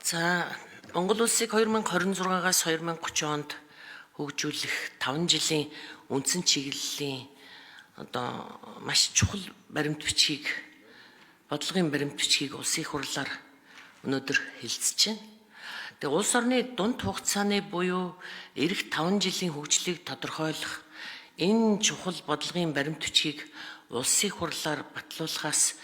За, Монгол улсыг 2026-аас 2030 онд хөгжүүлэх 5 жилийн үндсэн чиглэлийн одоо маш чухал баримт бичгийг, бодлогын баримт бичгийг улсын их хурлаар өнөөдөр хэлцэж байна. Тэгээ улс орны дунд хугацааны буюу ирэх 5 жилийн хөгжлийг тодорхойлох энэ чухал бодлогын баримт бичгийг улсын их хурлаар батлуулахаас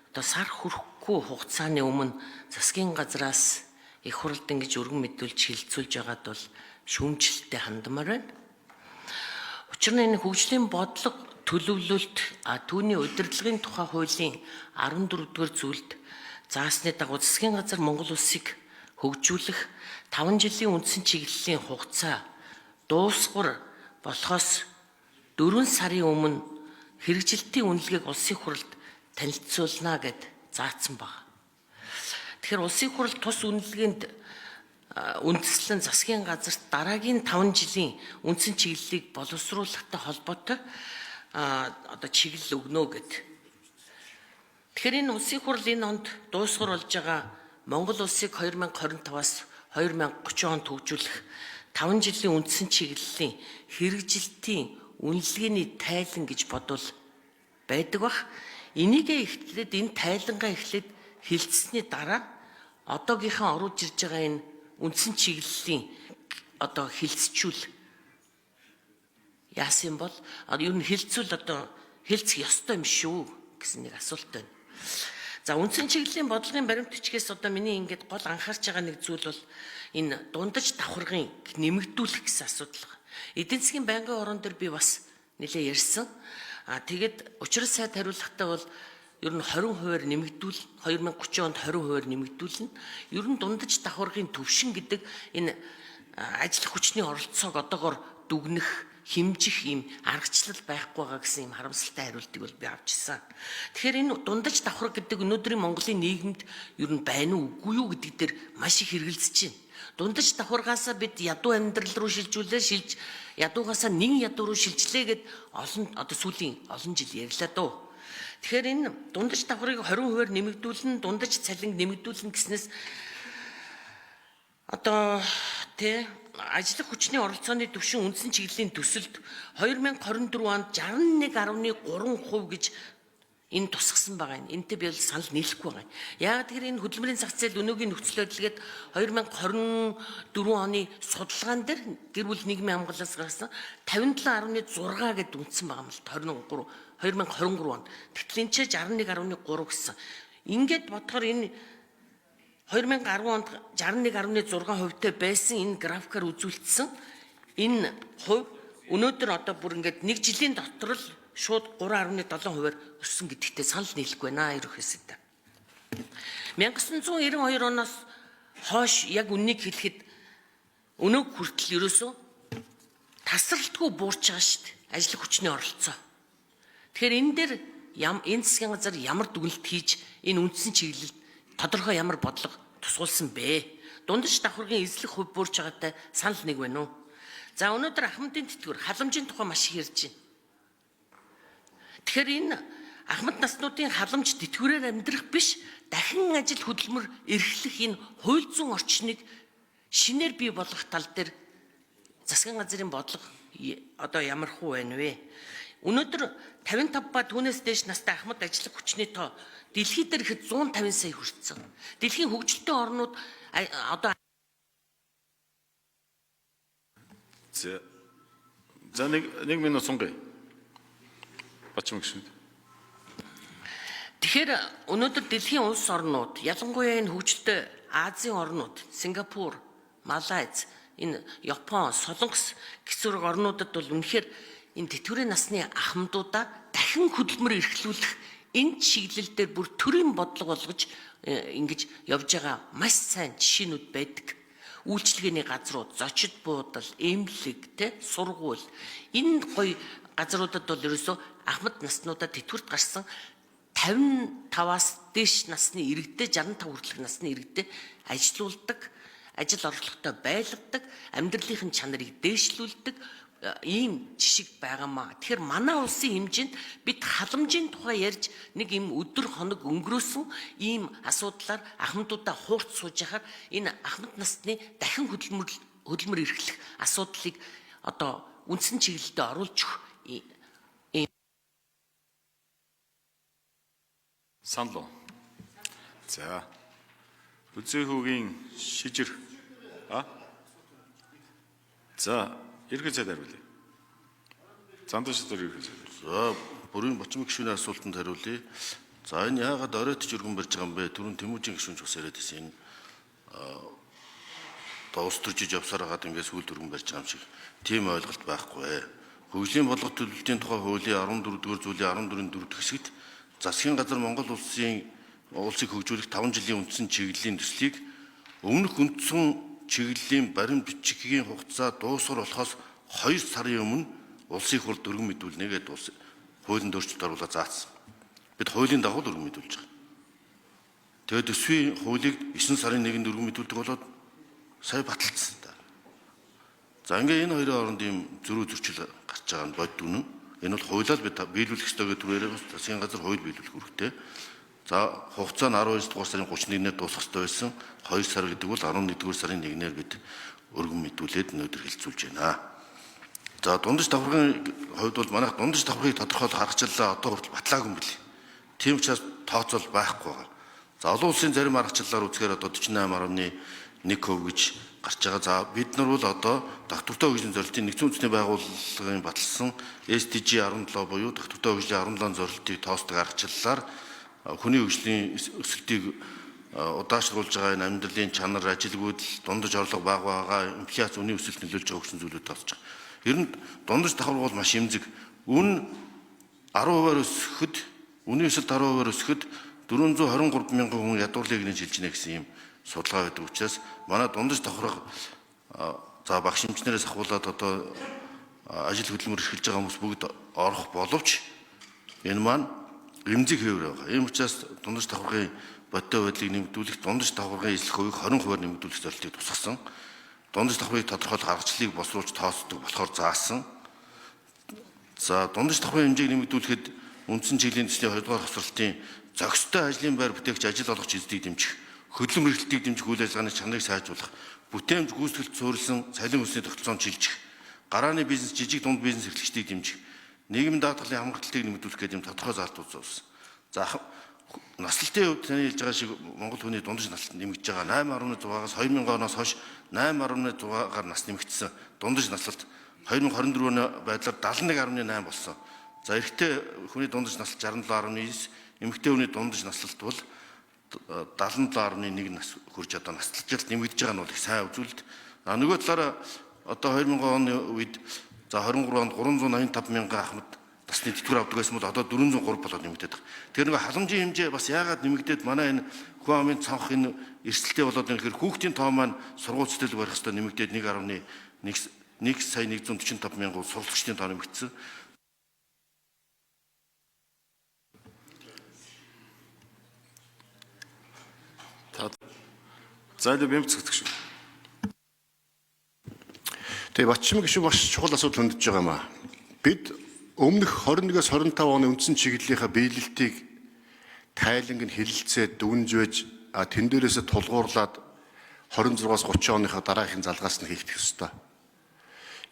одоо сар хүрэхгүй хугацааны өмнө засгийн газраас их хурлд ингэж өргөн мэдүүлж хэлэлцүүлж байгаад бол шүүмжлэлтэй хандмаар байна. Учир нь энэ хөгжлийн бодлого төлөвлөлт, түүний удирдлагын тухай хуулийн 14-р зүйлд заасны дагуу засгийн газар Монгол улсыг хөгжүүлэх 5 жилийн үндсэн чиглэлийн хугацаа дуусгар болохоос 4 сарын өмнө хэрэгжилтийн үнэлгээг улсын хурлд танилцуулна гэд заасан байна. Тэгэхээр улсын хурал тус үнэлгээнд үндэслэн засгийн газарт дараагийн 5 жилийн үндсэн чиглэлийг боловсруулахтай холбоотой одоо чиглэл өгнө гэд. Тэгэхээр энэ улсын хурал энэ онд дуусгар болж байгаа Монгол улсыг 2025-аас 2030 онд хөгжүүлэх 5 жилийн үндсэн чиглэлийн хэрэгжилтийн үнэлгээний тайлан гэж бодвол байдаг бах. Энийгээ эхлээд энэ тайлангаа эхлээд хилцсэний дараа одоогийнхаа оруулж ирж байгаа энэ үндсэн чиглэлийн одоо хилцчүүл яасан бол ер нь хилцүүл одоо хилцэх ёстой юм шүү гэсэн нэг асуулт байна. За, үндсэн чиглэлийн бодлогын баримт бичгээс одоо миний ингээд гол анхаарч байгаа нэг зүйл бол энэ дундаж давхаргын нэмэгдүүлэх гэсэн асуудал. Эдийн засгийн байнгын орон дээр би бас нэлээ ярьсан. А тэгэд учрал сайд хариулахтаа бол ер нь 20%-аар нэмэгдүүл, 2030 онд 20%-аар нэмэгдүүлнэ. Ер нь дундаж давхаргын төвшин гэдэг энэ ажиллах хүчний оролцоог одоогор дүгнэх, хэмжих юм аргачлал байхгүй байгаа гэсэн юм харамсалтай хариултыг бол би авчихсан. Тэгэхээр энэ дундаж давхарга гэдэг өнөөдрийн Монголын нийгэмд ер нь байна уу, үгүй юу гэдэг дээр маш их хэрэгэлзэж байна. Дундаж давхаргаасаа бид ядуу амьдрал руу шилжүүлээ, шилж ядуугаасаа нэн ядуу руу шилжлээ гэд олон одоо сүүлийн олон жил ярьлаа дөө. Тэгэхээр энэ дундаж давхрыг 20%-аар нэмэгдүүлнэ, дундаж цалинг нэмэгдүүлнэ гэснээс одоо тэ ажиллах хүчний оролцооны түвшин үндсэн чиглэлийн төсөлд 2024 онд 61.3% гэж энэ тусгасан байгаа юм. Энтэй би бол санал нийлэхгүй байгаа юм. Яг тэр энэ хөдөлмөрийн зах зээл өнөөгийн нөхцөл байдлгээд 2024 оны судалгаан дээр гэр бүл нийгмийн хамгаалаас гарсан 57.6 гэд үндсэн байгаа юм л 23 2023 онд. Тэгтэл энэ ч 61.3 гэсэн. Ингээд бодохоор энэ 2010 онд 61.6% тай байсан энэ графикаар үзүүлсэн энэ хувь өнөөдөр одоо бүр ингээд нэг жилийн дотор л шууд 3.7%-аар өссөн гэдэгтээ санал нийлэхгүй байна ерөнхийдөө. 1992 оноос хойш яг үннийг хэлэхэд өнөөг хүртэл ерөөсөө тасралтгүй буурч байгаа шүү дээ. Ажлах хүчний оролцоо. Тэгэхээр энэ дээр энэ засгийн газар ямар дүгнэлт хийж, энэ үндсэн чиглэлд тодорхой ямар бодлого тусгуулсан бэ? Дундаж давхаргын эзлэх хувь буурч байгаатай санал нэг байна уу? За, өнөөдөр ахмадын тэтгэвэр, халамжийн тухай маш их ярьж байна. Тэгэхээр энэ ахмад наснуудын халамж тэтгэврээр амьдрах биш, дахин ажил хөдөлмөр эрхлэх энэ хууль зүйн орчныг шинээр бий болгох тал дээр засгийн газрын бодлого одоо ямар хуу байна вэ? Өнөөдөр 55 ба түүнээс дээш настай ахмад ажиллах хүчний тоо дэлхий дээр ихэд 150 сая хүрсэн. Дэлхийн хөгжилтэй орнууд одоо За, нэг минут сунгая. Бачим гişүнд. Тэгэхээр өнөөдөр дэлхийн улс орнууд, ялангуяа энэ хөгжилтэй Азийн орнууд, Сингапур, Малайз, энэ Япон, Солонгос гэх орнуудад бол үнэхээр энэ тэтгэврийн насны ахмадуудаа дахин хөдөлмөр эрхлүүлэх энэ чиглэл дээр бүр төрийн бодлого болгож ингэж явж байгаа маш сайн жишээнүүд байдаг. Үйлчилгээний газрууд, зочид буудал, эмнэлэг, тэ сургууль, энэ гоё газруудад бол ерөөсөө ахмад наснуудаа тэтгэврт гарсан 55-аас дээш насны иргэдээ, 65 хүртэлх насны иргэдээ ажилуулдаг, ажил орлоготой байлгадаг, амьдралын чанарыг дээшлүүлдэг. Ийм жишг байгаамаа. Тэгэхээр манай улсын хэмжээнд бид халамжийн тухай ярьж нэг юм өдөр хоног өнгөрөөсөн ийм асуудлаар ахмадуудаа хуурц сууж яхаар энэ ахмад насны дахин хөдөлмөр эрхлэх асуудлыг одоо үндсэн чиглэлдээ оруулж өгөх ийм Санал уу? За. Үзэхүүгийн шижир. А? За, ерөнхий сайд хариулъя. Зандаа шатар ерөнхий сайд. За, бүрийн Бочмог гишүүний асуултанд хариулъя. За, энэ яагаад оройтж өргөн барьж байгаа юм бэ? Түрүүн Тэмүүжин гишүүн ч бас яриад байсан. Энэ одоо улс төржиж явсаар хагаад ингээд сүүлд өргөн барьж байгаа юм шиг тийм ойлголт байхгүй. Хөгжлийн бодлого төлөвлөлтийн тухай хуулийн 14-р зүйлийн 14-ийн 4 дэх хэсэгт засгийн газар Монгол улсыг хөгжүүлэх 5 жилийн үндсэн чиглэлийн төслийг өмнөх үндсэн чиглэлийн баримт бичгийн хугацаа дуусгар болохоос 2 сарын өмнө улсын их хурлд өргөн мэдүүлнэ гэдээ улс хуулийн өөрчлөлт оруулаад заасан. Бид хуулийн дагуу л өргөн мэдүүлж байгаа. Тэгээд төсвийн хуулийг 9 сарын 1-нд өргөн мэдүүлдэг болоод сая баталчихсан та. За ингээ энэ хоёрын хооронд ийм зөрүү зөрчил гарч байгаа нь бодит үнэн. Энэ бол хуулиар бид биелүүлэх ёстой гэдэг түрээрээ бас засгийн газар хууль биелүүлэх үүрэгтэй. За хугацаа нь 12 дугаар сарын 31-нд дуусах ёстой байсан. 2 сар гэдэг бол 11 дугаар сарын 1-ээр бид өргөн мэдүүлээд өнөөдөр хэлцүүлж байна. За дундаж давхаргын хувьд бол манайх дундаж давхаргыг тодорхойлох аргачлалаа одоо хүртэл батлаагүй юм билээ. Тийм учраас тооцоол байхгүй байгаа. За олон улсын зарим аргачлалаар үзэхээр одоо 48.1% гэж гарч байгаа. За бид нар бол одоо доктортой хөгжлийн зорилтын нэгдсэн үндэсний байгууллагын баталсан SDG 17 буюу доктортой хөгжлийн 17 зорилтыг тооцдог аргачлалаар хүний хөгжлийн өсөлтийг удаашруулж байгаа энэ амьдралын чанар, ажилгүйдэл, дундаж орлого бага байгаа, инфляц, үнийн өсөлт нөлөөлж байгаа гэсэн зүйлүүд тооцож байгаа. Ер нь дундаж давхарга бол маш эмзэг. Үн 10%-аар өсөхөд, үнийн өсөлт 10%-аар өсөхөд 423 мянган хүн ядуурлыг нэ шилжинэ гэсэн юм судалгаа байдаг учраас манай дундаж давхарга за багш эмчнэрээс ахуулаад одоо ажил хөдөлмөр эрхэлж байгаа хүмүүс бүгд орох боловч энэ маань эмзэг хэвээр байгаа. Ийм учраас дундаж давхаргын бодтой байдлыг нэмэгдүүлэх, дундаж давхаргын эзлэх хувийг 20%-аар нэмэгдүүлэх зорилтыг тусгасан. Дундаж давхаргыг тодорхойлох аргачлалыг босруулж тооцдог болохоор заасан. За дундаж давхаргын хэмжээг нэмэгдүүлэхэд үндсэн чиглэлийн төслийн 2 дугаар хоцролтын зохистой ажлын байр бүтээгч ажил олгогч эздийг дэмжих, хөдөлмөр эрхлэлтийг дэмжих үйл ажиллагааны чанарыг сайжруулах, бүтээмж гүйцэтгэлд суурилсан цалин өсний тогтолцоонд шилжих, гарааны бизнес, жижиг дунд бизнес эрхлэгчдийг дэмжих, нийгмийн даатгалын хамгаалтыг нэмэгдүүлэх гэдэг юм тодорхой заалтууд зурсан. За наслалтын хувьд таны хэлж байгаа шиг Монгол хүний дундаж наслалт нэмэгдэж байгаа. 8.6-аас 2000 оноос хойш 8.6-аар нас нэмэгдсэн. Дундаж наслалт 2024 оны байдлаар 71.8 болсон. За эрэгтэй хүний дундаж наслалт 67.9, эмэгтэй хүний дундаж наслалт бол 77.1 нас хүрж одоо наслалт нэмэгдэж байгаа нь бол их сайн үзүүлэлт. А нөгөө талаараа одоо 2000 оны үед за 23 онд 385 мянган ахмад насны тэтгэвэр авдаг байсан бол одоо 403 болоод нэмэгдээд байгаа. Тэгэхээр нөгөө халамжийн хэмжээ бас яагаад нэмэгдээд манай энэ хүн амын цонх энэ эрсдэлтэй болоод байна гэхээр хүүхдийн тоо маань сургууль цэцэрлэг барих хэвээр нэмэгдээд 1.1 сая 145 мянган сурлагчдын тоо нэмэгдсэн. За илүү бэмцэгдэх шүү. Тэгээ Батчим гишүүн маш чухал асуудал хөндөж байгаа юм аа. Бид өмнөх 21-ээс 25 оны үндсэн чиглэлийнхаа биелэлтийг тайланг нь хэлэлцээд дүнж байж тэн дээрээсээ тулгуурлаад 26-аас 30 оныхоо дараагийн залгаас нь хийх ёстой.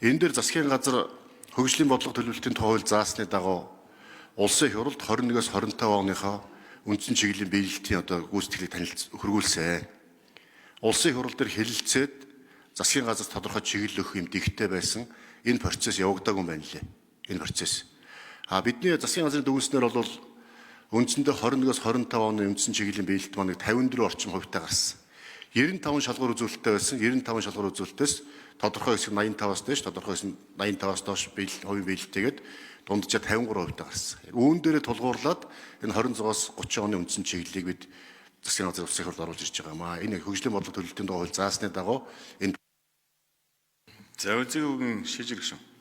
Энэ дээр засгийн газар хөгжлийн бодлого төлөвлөлтийн тухай хууль заасны дагуу улсын их хурлд 21-ээс 25 оныхоо үндсэн чиглэлийн биелэлтийн одоо гүйцэтгэлийг танилц хөргүүлсэн. Улсын их хурал дээр хэлэлцээд засгийн газар тодорхой чиглэл өгөх юм дэгтэй байсан. Энэ процесс явагдаагүй юм байна лээ. Энэ процесс. А бидний засгийн газрын дүгнснээр бол үндсэндээ 21-ээс 25 оны үндсэн чиглэлийн биелэлт маань 54 орчим хувьтай гарсан. 95 шалгуур үзүүлэлттэй байсан. 95 шалгуур үзүүлэлтээс тодорхой хэсэг 85-аас дээш, тодорхой хэсэг 85-аас доош биелэл хувийн биелэлтэйгээд дунджаар 53% та гарсан. Үүн дээрээ тулгуурлаад энэ 26-аас 30 оны үндсэн чиглэлийг бид засгийн газар улсын хурлд оруулж ирж байгаа юм аа. Энэ хөгжлийн бодлого төлөвлөлтийн тухай хууль заасны дагуу энэ За үзэхүүгийн шижир гишүүн.